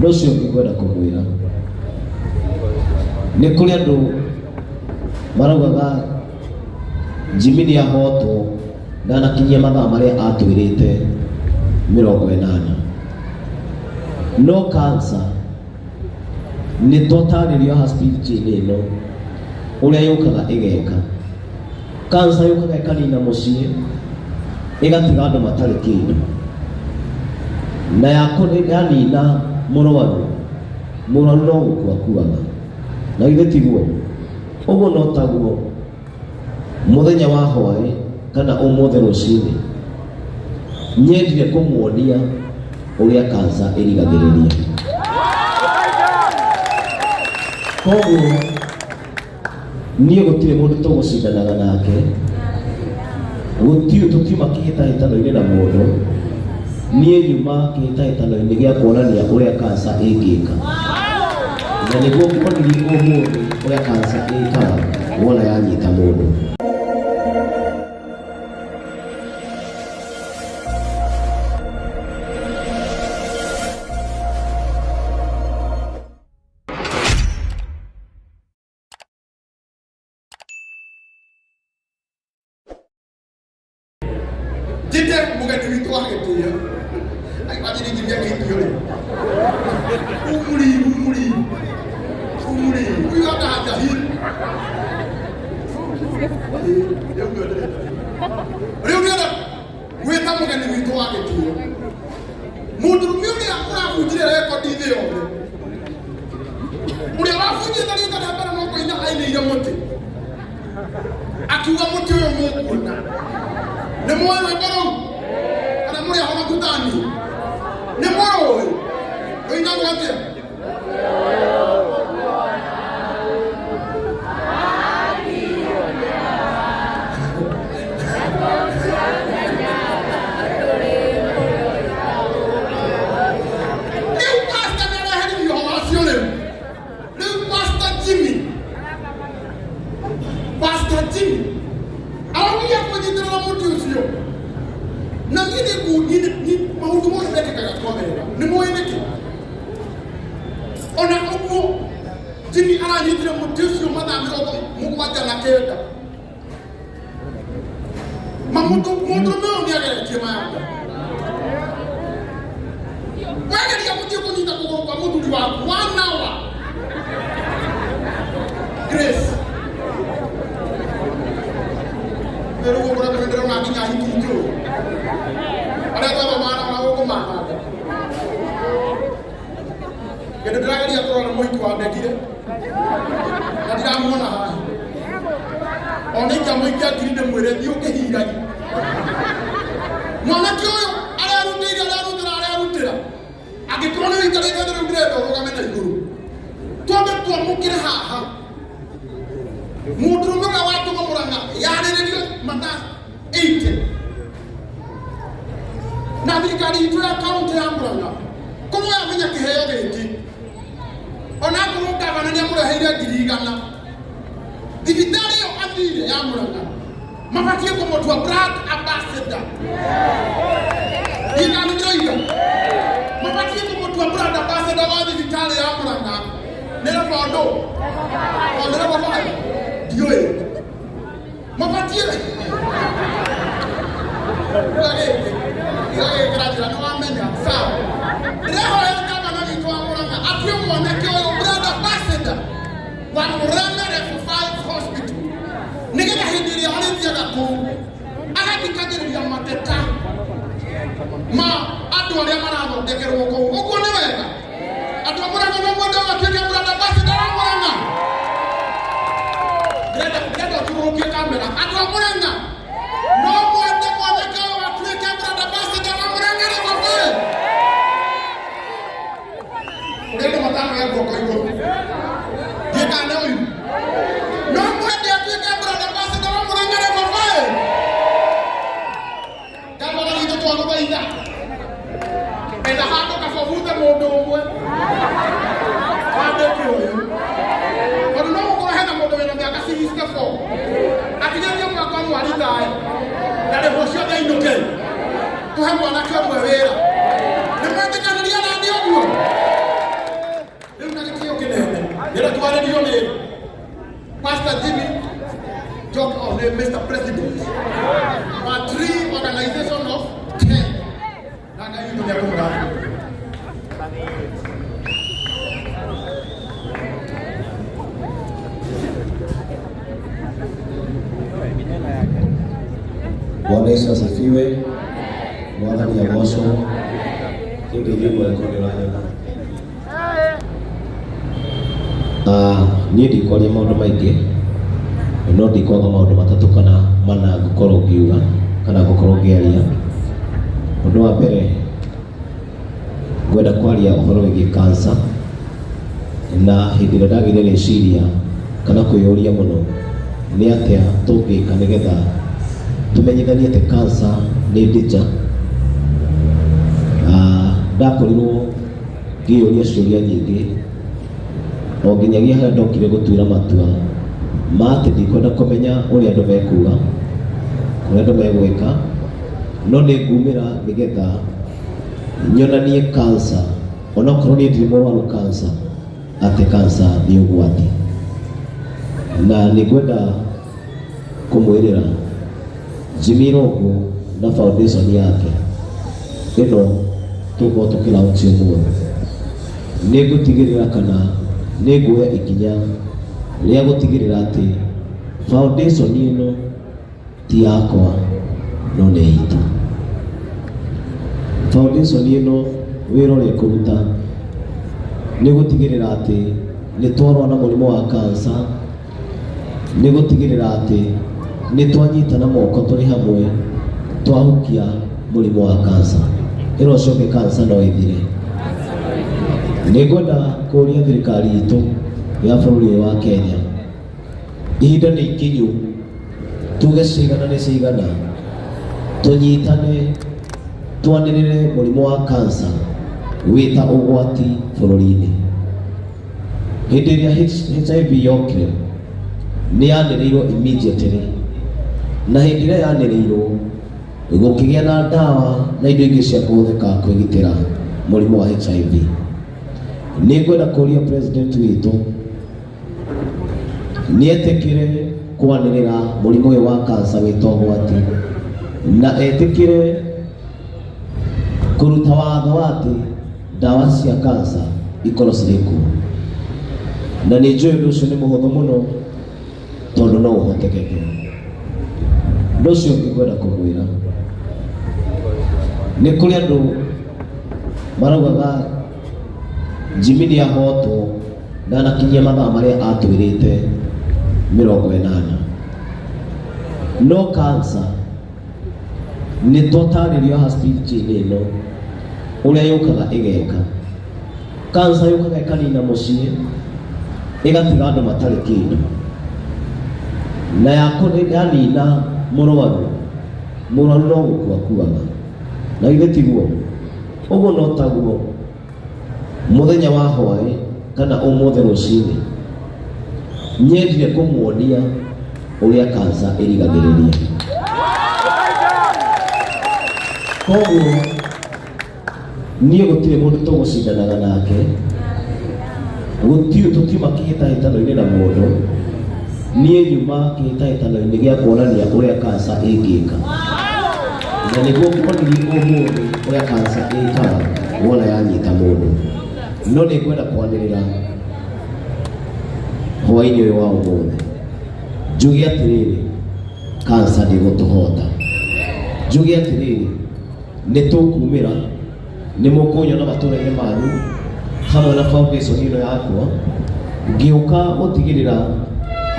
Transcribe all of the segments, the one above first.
Ũndũ ũcio ũngĩ ngwenda kũmwĩra nĩ kũrĩ andũ maraugaga Jimmy nĩ ahotwo ndanakinyia mathaa marĩa atwĩrĩte 80. No cancer nĩ twatarĩrio haha speech-inĩ ĩno ũrĩa yũkaga ĩgeka. Cancer yũkaga ĩkanina mũciĩ ĩgatiga andũ matarĩ kĩndũ. Na yanina mũrwaru, mũrwaru no gũkua akuaga. Na githĩ tiguo? Ũguo no taguo mũthenya wa hwaĩ kana ũmũthĩ rũcinĩ nyendire kũmuonia ũrĩa kansa ĩrigagĩrĩria. Koguo niĩ gũtirĩ mũndũ tũgũcindanaga nake, gũtirĩ tũtiuma kĩhĩtahĩtano-inĩ na mũndũ. Niĩ nyuma kĩhĩtahĩtano-inĩ gĩa kuonania ũrĩa kansa ĩngĩka, na nĩguo nguonirie ũmũthĩ ũrĩa kansa ĩkaga wona yanyita mũndũ. Njĩte mũgeni witũ wa gĩtĩo. Agĩkwanjĩrĩ nginya gĩtĩo rĩ. Umri, umri. Umri. Huyu hata hajahili. Rĩu nĩo ndĩrenda. Rĩu ndĩrenda gwĩta mũgeni witũ wa gĩtĩo. Mũndũrũme ũrĩa ũrabunjire rekondi thĩ yothe. Ũrĩa wabunjĩte rita rĩa mbere no kũina ainĩire mũtĩ. Akiuga mũtĩ ũyũ mũkuona. Nĩ mũĩ rwĩmbo rũu? Kana mũrĩ ahonoku ta niĩ? Nĩ mũrũĩ? Rũinagwo atĩa? Rĩu pastor nĩ areheririe ũhoro ũcio rĩu. Rĩu Pastor Jimmy, Pastor Jimmy araugire kũnyitĩrĩra mũtĩ ũcio. Na niĩ nĩ niĩ niĩ maũndũ mothe mekĩkaga kwa wega. Nĩ mũĩ nĩkĩ? Ona ũguo Jimmy aranyitire mũtĩ ũcio mathaa 79. Ma mũndũ mũndũrũme ũyũ nĩ ageretie mayanga. Wegeria gũthiĩ kũnyita kũgũrũ kwa mũthuri waku one hour. Grace. Rĩu gũkũ na ndĩrona nginya hiki njũĩ. Arĩa twathomaga nao na gũkũ mananga. Kĩndũ ndĩrageria kũrora nĩ mũhiki wa ndekire. Na ndiramuona haha. Ona ingĩamũikia ngiri ndĩmwĩre thiĩ ũkĩhiragi. Mwanake ũyũ arerutĩire arerutĩra arerutĩra. Angĩkorwo nĩ ũikarĩte thĩ rĩu ndĩrenda ũrũgame na igũrũ. Twambe twamũkĩre haha. Mũndũrũme ũrĩa watũma Mũrang'a yarĩrĩrio mathaa 80 na thirikari itũ ya kaunti ya Murang'a korwo yamenya kĩheo gĩkĩ onakorwo ngavana nĩ amũreheire 100,000 thibitarĩ ĩyo athire ya Murang'a mabatiĩ kũmũtua brand ambassador. Ndiĩ ndĩroiga mabatiĩ kũmũtua brand ambassador wa thibitarĩ ya Murang'a nĩ Rebondo o nĩ Rebo five ndiũĩ mabatiĩ tiga gĩkĩ tiga gĩkĩ na njĩra nĩ wamenya sawa. Ndĩrehoya ngavana witũ wa Murang'a atue mwanake ũyũ brand ambassador wa Murang'a Level 5 Hospital nĩgetha hĩndĩ ĩrĩa arĩthiaga kũu agathikagĩrĩria mateta ma andũ arĩa marathondekerwo kũu. Ũguo nĩ wega andũ a Murang'a no mwende matuĩke brand ambassador wa Murang'a. Ndĩrenda ndĩrenda ũthiũrũrũkie kamera. Andũ a Murang'a no mwende mwanake ũyũ atuĩke brand ambassador wa Murang'a Level 5. Kũrĩ andũ matanoya guoko igũrũ. Ndiĩ kana nĩ ũiru. No mwende atuĩke brand ambassador wa Murang'a Level 5. Gavana witũ twagũthaitha. Etha handũ kaba ũbute mũndũ ũmwe. Wandĩke ũyũ. Tondũ no gũkorwo hena mũndũ wĩna mĩaka 64. Atigĩtie mwaka ũmwe aritae. Na rĩhwo ciothe ainũke. Tũhe mwanake ũmwe wĩra. Nĩ mwetĩkanĩria na niĩ ũguo? Pastor Jimmy Njoki, oh, nĩ Mr President wa Tree Organization of Kenya, na Ngai witũ nĩekũmũrathima. Bwana Yesu asifiwe. Mwathani agocwo. Kĩngĩthiĩ mweko ndĩranyona. Niĩ ndikwaria maũndũ maingĩ, no ndikwaga maũndũ matatũ kana mana ngũkorwo ngiuga kana ngũkorwo ngĩaria. Ũndũ wa mbere, ngwenda kwaria ũhoro wĩgiĩ cancer, na hĩndĩ ĩrĩa ndagĩire rĩciria kana kwĩyũria mũno nĩ atĩa tũngĩka nĩgetha tũmenyithanie atĩ cancer nĩ danger. Ndakorirwo ngĩyũria ciũria nyingĩ o nginyagia harĩa ndokire gũtuĩra matua ma atĩ ndikwenda kũmenya ũrĩa andũ mekuga, ũrĩa andũ megwĩka, no nĩ ngumĩra nĩgetha nyonanie cancer, onokorwo niĩ ndirĩ mũrwaru cancer, atĩ cancer nĩ ũgwati. Na nĩ ngwenda kũmwĩrĩra Jimmy Irungu na foundation yake ĩno tũgũkorwo tũkĩlaunch ũmũthĩ, nĩ ngũtigĩrĩra kana nĩ nguoya ikinya rĩa gũtigĩrĩra atĩ foundation ĩno ti yakwa no nĩ itũ. Foundation ĩno wĩra ũrĩa ĩkũruta nĩ gũtigĩrĩra atĩ nĩ twarũa na mũrimũ wa cancer, nĩ gũtigĩrĩra atĩ nĩ twanyitana moko tũrĩ hamwe twahukia mũrimũ wa cancer. Ĩno ũcoke cancer no ĩthire. Nĩ ngwenda kũria thirikari itũ ya bũrũri ũyũ wa Kenya, ihinda nĩ ikinyu tuge cigana nĩ cigana, tũnyitane twanĩrĩre mũrimũ wa cancer wĩ ta ũgwati bũrũri-inĩ. Hĩndĩ ĩrĩa HIV yokire nĩ yanĩrĩirwo immediately, na hĩndĩ ĩrĩa yanĩrĩirwo gũkĩgĩa na ndawa na indo ingĩ cia kũhũthĩka kwĩgitĩra mũrimũ wa HIV. Nĩ ngwenda kũria president witũ nĩ etĩkĩre kwanĩrĩra mũrimũ ũyũ wa cancer wĩ ta ũgwati, na etĩkĩre kũruta watho wa atĩ ndawa cia cancer ikorwo cirĩ kuo. Na nĩ njũĩ ũndũ ũcio nĩ mũhũthũ mũno tondũ no ũhotekeke. Ũndũ ũcio ũngĩ ngwenda kũmwĩra, nĩ kũrĩ andũ maraugaga Jimmy nĩ ahotwo ndanakinyia mathaa marĩa atwĩrĩte 80. No cancer nĩ twatarĩrio haha speech-inĩ ĩno ũrĩa yũkaga ĩgeka. Cancer yũkaga ĩkanina mũciĩ, ĩgatiga andũ matarĩ kĩndũ, na yanina mũrwaru, mũrwaru no gũkua akuaga. Na githĩ tiguo? Ũguo no taguo mũthenya wa hwaĩ kana ũmũthĩ rũcinĩ nyendire kũmuonia ũrĩa cancer ĩrigagĩrĩria. Koguo niĩ gũtirĩ mũndũ tũgũcindanaga nake, gũtirĩ, tũtiuma kĩhĩtahĩtano-inĩ na mũndũ. Niĩ nyuma kĩhĩtahĩtano-inĩ gĩa kuonania ũrĩa cancer ĩngĩka, na nĩguo nguonirie ũmũthĩ ũrĩa cancer ĩkaga wona yanyita mũndũ. No nĩ ngwenda kwanĩrĩra hwaĩ-inĩ ũyũ wa ũmũthĩ njuge atĩrĩrĩ, cancer ndĩgũtũhota. Njuge atĩrĩrĩ, nĩ tũkumĩra, nĩ mũkũnyona matũra-inĩ manyu hamwe na foundation ĩno yakwa, ngĩũka gũtigĩrĩra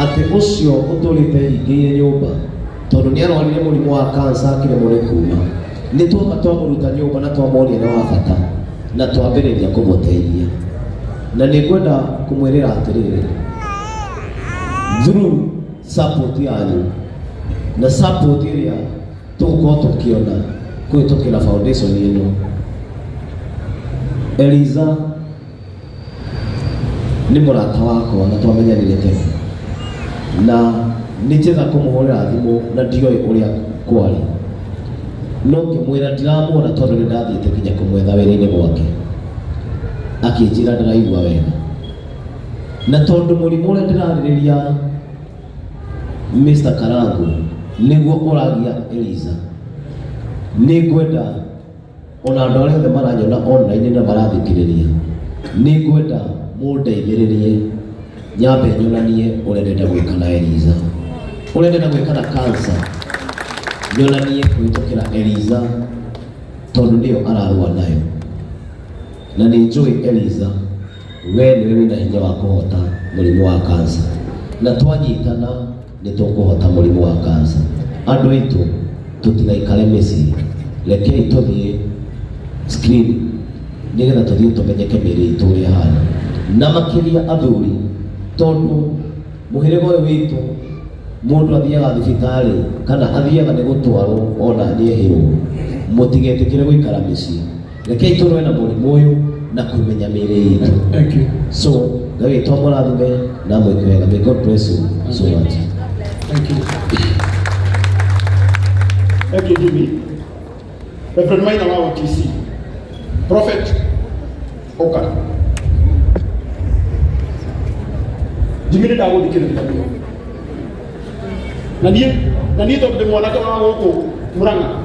atĩ ũcio ũtũrĩte hingĩire nyũmba tondũ nĩ arwarire mũrimũ wa cancer akĩremwo nĩ kuma, nĩ twoka twamũruta nyũmba na twamuonia nĩ wa bata na twambĩrĩria kũmũteithia. Na nĩ ngwenda kũmwĩrĩra atĩrĩrĩ, through support yanyu na support ĩrĩa tũgũkorwo tũkĩona kũhĩtũkĩra foundation ĩno, Eliza nĩ mũrata wakwa na twamenyanire tene, na nĩ njega kũmũhũrĩra thimũ na ndioĩ ũrĩa kwarĩ, no ngĩmwĩra ndiramuona tondũ nĩ ndathiĩte nginya kũmwetha wĩra-inĩ gwake. Akĩnjĩra ndaraigua wega. Na tondũ mũrimũ ũrĩa ndĩrarĩrĩria Mr. Karangu nĩguo ũragia Eliza, nĩ ngwenda ona andũ arĩa othe maranyona online na marathikĩrĩria, nĩ ngwenda mũndeithĩrĩrie nyambe nyonanie ũrĩa ndĩrenda gwĩka na Eliza, ũrĩa ndĩrenda gwĩka na cancer, nyonanie kũhĩtũkĩra Eliza tondũ nĩyo ararũa nayo. Na nĩ njũĩ Eliza we nĩwe wĩna hinya wa kũhota mũrimũ wa kansa, na twanyitana nĩ tũkũhota mũrimũ wa kansa. Andũ aitũ, tũtigaikare mĩciĩ, rekei tũthiĩ screen nĩgetha tũthiĩ tũmenyeke mĩĩrĩ itũ ũrĩa ĩhana, na makĩria athuri, tondũ mũhĩrĩga ũyũ witũ mũndũ athiaga thibitarĩ kana athiaga nĩ gũtwarwo ona nĩehĩrwo. Mũtigetĩkĩre gũikara mĩciĩ, rekei tũrũe na mũrimũ ũyũ na kũmenya mĩĩrĩ itũ. Thank you. So Ngai witũ amũrathime na amwĩke wega. May God bless you so much. Thank you. Thank you, Jimmy. Reverend Maina wa OTC. Prophet Oka. Jimmy nĩ ndagũthikĩrĩria mũno. Na niĩ tondũ ndĩ mwanake wa gũkũ Murang'a.